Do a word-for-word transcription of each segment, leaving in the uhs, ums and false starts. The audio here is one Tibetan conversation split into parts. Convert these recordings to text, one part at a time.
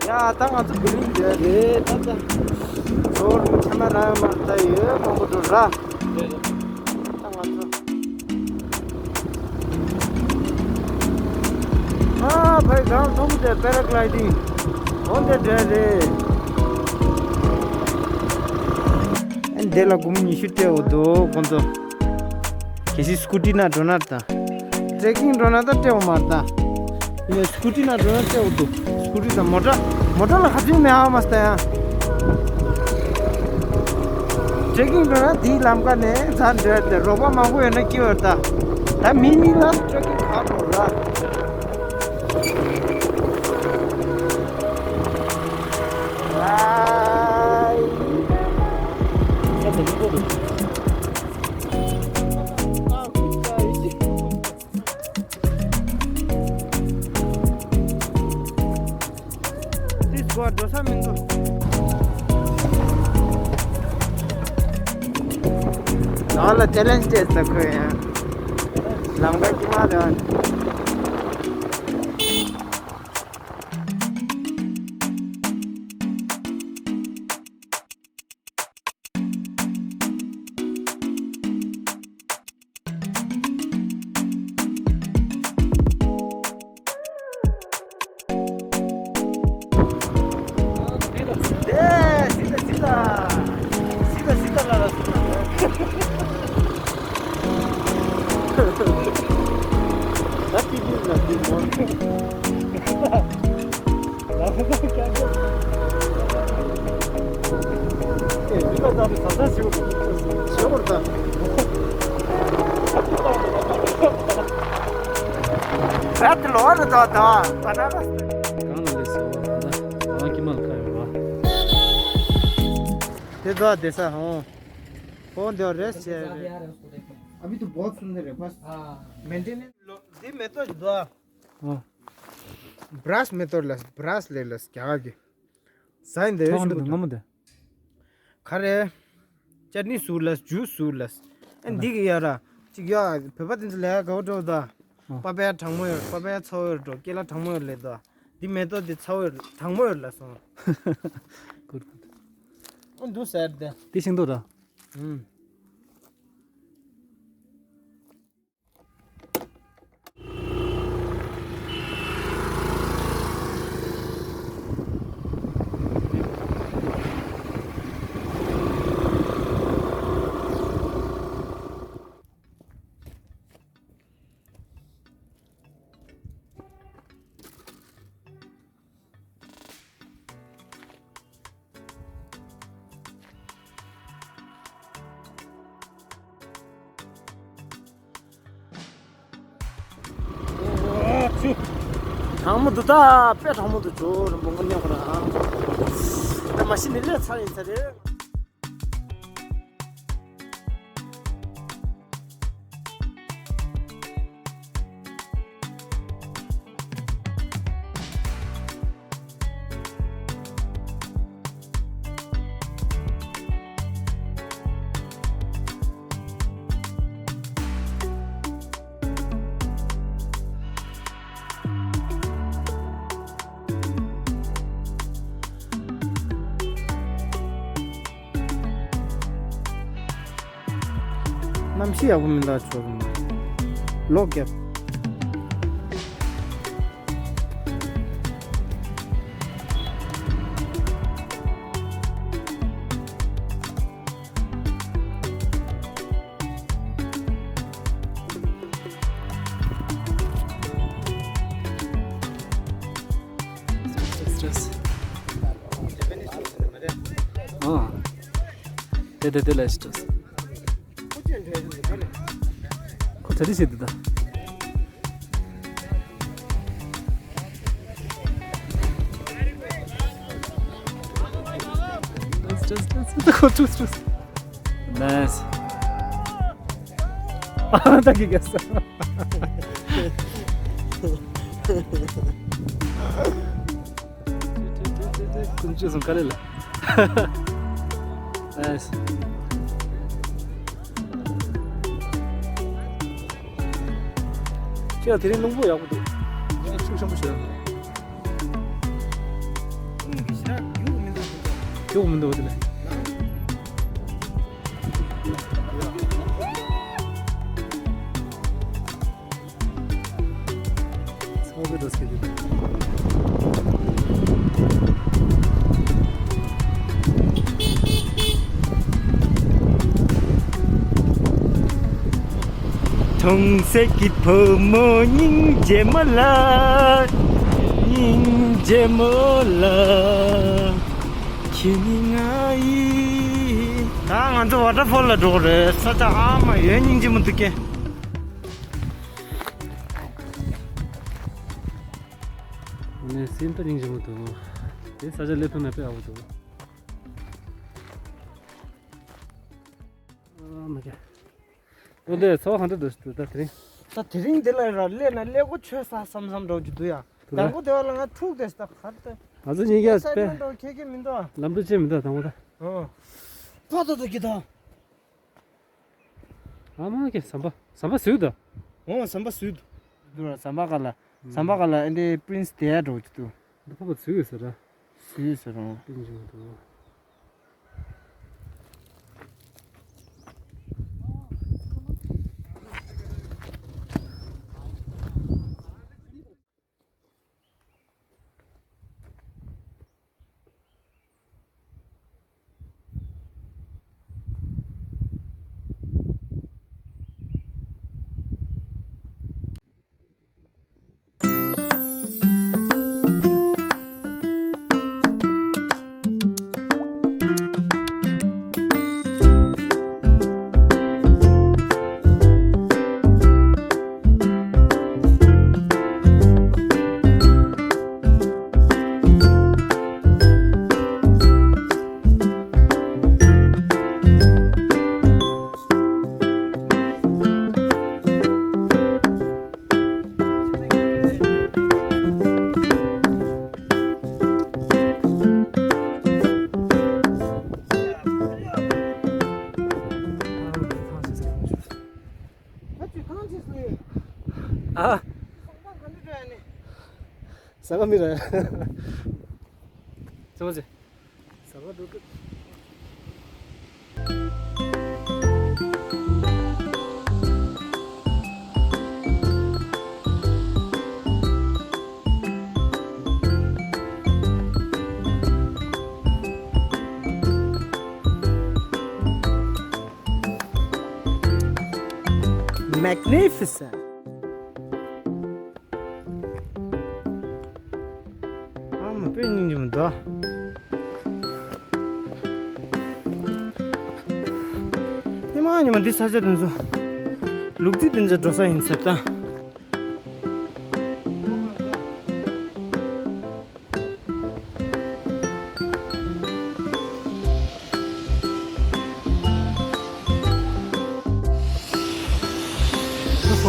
ཡ་ད་ང་ཚོ་བི་ལིང་དེ་རེད་ད་ད། ཟོར་ཁ་མ་ར་མ་ད་ཡོད་མང་པོ་འགྲོ་ར། ད་ང་ཚོ། ཨ་ཕའི་གང་མཐོང་དེ་པེ་ར་གླའི་ཏིང་། འོན་ཏེ་འདྲ་རེད། ཨ་འདི་ལ་སྒོར་མོ་ཉི་ཤུ་སྤྲད་འོ་འདུག་ཁོང་ཚོ། གལ་སྲིད་སྐུ་ཊི་ན་འགྲོ་ན་ད། ཊེ་རེ་ཀིང་འགྲོ་ན་ད་སྤྲད་འོ་མ་ད། ཡིན་ནའི་སྐུ་ཊི་ན་འགྲོ་ན་སྤྲད་འོ་འདུག་སྐུ་ཊི་དང་མོ་ཊ། མོ་ཊ་ལ་ཁ་ཚིག་མེད་ཨ་མ་སྟ་ཡ། ཊེ་རེ་ཀིང་འགྲོ་ན་དེའི་ལམ་ཁ་ནས་ད་འགྲོ་ཡ་ད་རོགས་པ་མང་པོ་ཡོད་ན་སྐྱིད་བར་ད། ད་མི་གཉིས་ལ་ཊེ་རེ་ཀིང་ག་འགྲོ་ར། ཏིས་གོ་འགྲོ་ས་མི་འདུག་ནང་ལ་ཅེ་ལེན་ཇི་བྱས་ས་ཁོས་ཡང་། ལང་པའི་ཀི་མ་རེད། ར་ཏི་ལོ་ར་ད་ད་པ་ན་ར། གང་ལ་ལས་སོ་ད་རང་ཁྱིམ་ལ་ཁ་ཡོད་ར། དེ་ད་དེ་ས་ཧོ། ཧོ་འདི་རེས་བྱས་རེད། अभी तो बहुत सुंदर है बस। हाँ। मेंटेनेंस ལོ་འདི་མེ་ཏོག་འདུག་ཨ། ཨ། བྲས་མེ་ཏོག་ལས་བྲས་ལས་ལས་རྒྱ་གར་གྱི། ཟ་ཡིན་དེ་ཐོག་ཡོད་འདི་ཤི་ང་མོ་དེ། ག་རེ། ཅ་ནི་བཟོ་ལས་ཇུས་བཟོ་ལས། ཨ་འདི་གི་ཡ་ར། ཅིག་ཡ་བོད་པ་དེ་ཚོ་ལས་ཀ་འགྲོ་ད། ཨ། པ་པ་ཡ་གྲང་མོ་ཡོད་པ་པ་ཡ་ཚ་བོ་ཡོད་འགྲོ་ཀེ་ལ་གྲང་མོ་ཡོད་ལས་ད། འདི་མེ་ཏོག་འདི་ཚ་བོ་ཡོད་གྲང་མོ་ཡོད་ལས་སོང་། ཀུར་ཀུར། ཨ་འདུག་ཟེར་དེ། དེ་ཤིང་ཏོག་ར། ཨུམ། གྲང་མོ་འདུག་ད། དཔེ་གྲང་མོ་འདུག་ཇོ་རིན་པོ་ངོ་མཉམ་ཁོ་རང་། ད་མ་གཞི་ནས་ལས་ཚར་ཡིན་ཚར་རེད། གནམ་གཤིས་ཡག་པོ་མིན་ད་ཆོག་གི་མ། ལོག་རྒྱབ། ཨ། དེ་དེ་དེ་ལ་ཤི་ཏོ། ཁོ་ཚ་དེ་ཤི་དེ་ད། ཁོ་ཚུགས་ཚུགས། Nice. ཨ་ད་གི་ག་ས། ཀུན་སྤྱོད་སོང་ག་ལེ་ལ། Nice. ཁྱེད་ལ་དེ་རིང་རླུང་བུ་ཡག་པོ་འདུག་ཤུགས་ཆེན་པོ་བྱས། ཤོག་མི་འདུག་དེ་ལ། ཚོགས་པའི་འགྲོ་སྐྱིད་དེ། ཐུང་སེ་གི་བུ་མོ་སྙིང་རྗེ་མོ་ལ། སྙིང་རྗེ་མོ་ལ། ཁྱེད་ནི་ང་ཡི། ད་ང་ཚོ་ཝ་ཊར་ཕོལ་ལ་འགྲོ་གི་རེད། ས་ཆ་ཨ་མ་ཡོད་སྙིང་རྗེ་མོ་འདུག་གས། ཨ་ནི་སེམས་ད་སྙིང་རྗེ་མོ་འདུག་དེ་ས་ཆ་སླེབས་ཐུབ་ན་དཔེ་ཨ་བོ་འདུག་ཨ་མ་ཀྱ། འོ་དེ་ཚོ་གང་འདྲ་འདུག་ད་དེ་རིང་། ད་དེ་རིང་འདི་ལ་ར་སླེབས་ན་སླེབས་གོ་ཆོད་ས་བསམ་བསམ་འགྲོ་རྒྱུ་འདུག་ཡ། དུ་ལ། དང་པོ་དེ་བ་ལ་ང་འཁྲུག་དེ་ས་ད་གར་དེ། ང་ཚོ་གཉིས་ཀ་ས་དཔེ་ཡིན་འགྲོ་ཁྱེད་ཀྱི་མི་འདུག་ཨ། ལམ་འགྲོ་བྱེད་མི་འདུག་དང་པོ་ད། ཨོ། ཕ་ད་ད་གི་ད། ཨ་མ་ཀྱ་ཟམ་པ་ཟམ་པ་ཟིག་ད། ཨོ་ཟམ་པ་ཟིག་འདུག་ར། ཟམ་པ་ག་ལ་ཟམ་པ་ག་ལ་ཨེ་འདྲའི་པི་རིན་སི་དེ་ཡ་འགྲོ་རྒྱུ་འདུག་འདི་ཕོ་བ་ཚུགས་ཡོད་ཟེར་ར། ཚུགས་ཡོད་ཟེར་ར། ཏིང་ཅིང་དུ། ཨ། ཟ་ག་མི་ར། ཟ་བ་ཟེ། ཟ་བ་འགྲོ་གི། Magnificent. ཨ་མ་དཔེ་སྙིང་རྗེ་མོ་འདུག་ཉི་མ་ཉི་མ་འདི་ས་ཆ་དེ་ཚོ་ལུག་རྫི་དེ་འདྲ་འགྲོ་ས་ཡིན་ཟེར་ད།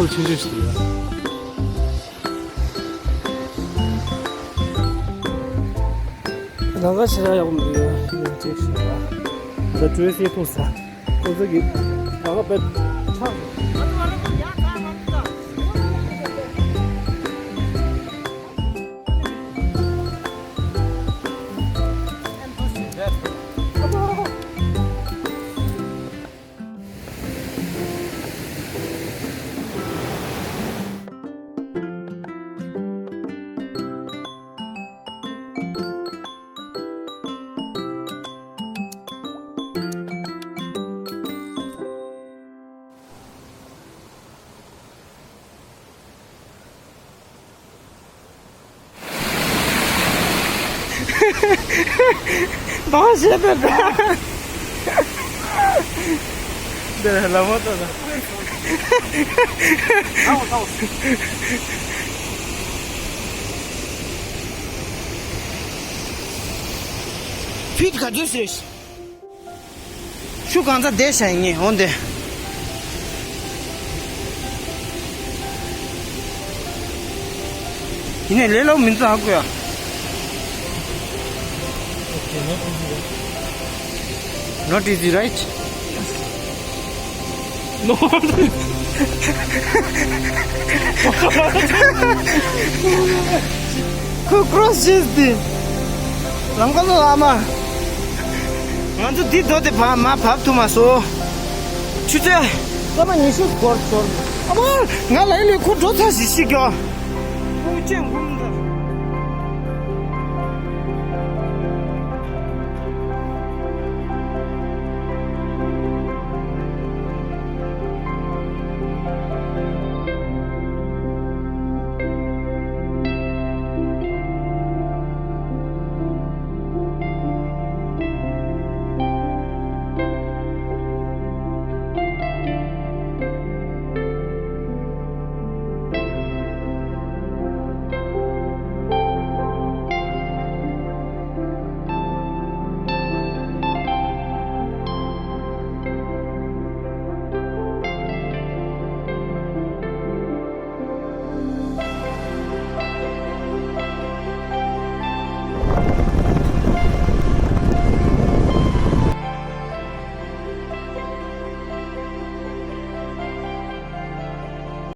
ཁོ་ལ་ཆུང་ཆུང་ཞིག་ཡོད། ལམ་ཁ་ཞེ་དྲག་ཡག་པོ་མི་འདུག་ཡ། ཡང་ཅེག་ཞིག་ཡོད། ད་ཀྲུའེ་སི་ཐུག་ས། ཁོ་ཚོ་གི་ལམ་ཁ་དཔེ་ཁྲག་བང་ཞེས་པའི་འདི་ལ་མོ་ཏོ་དང་། ཕིཊ་ག་ཚོད་ཟེར། ཆུ་གང་ཚ་བསྡད་བྱ་ཡིན་ངེས་འོང་དེ། ཡིན་ནས་ལས་སླ་པོ་མིན་ཙང་ཧ་གོ་ཡ། Not easy, right? No. ཁོ་ཀྲོ་སི་བྱས་ཏེ། ལམ་ཁ་ལ་ཨ་མ། ང་ཚོ་འདི་རྡོ་དེ་བ་མ་བབས་ཐུབ་མ་སོང་། ཆུ་ཚོད་སྐར་མ་ཉི་ཤུ་འགོར་ཤོར། ཨ་མ། ང་ལ་ཡིན་ལས་ཁོ་འགྲོ་ཚར་ཞིག་ཤིག་གྱོ། ཁོ་ཅན་འགུམ་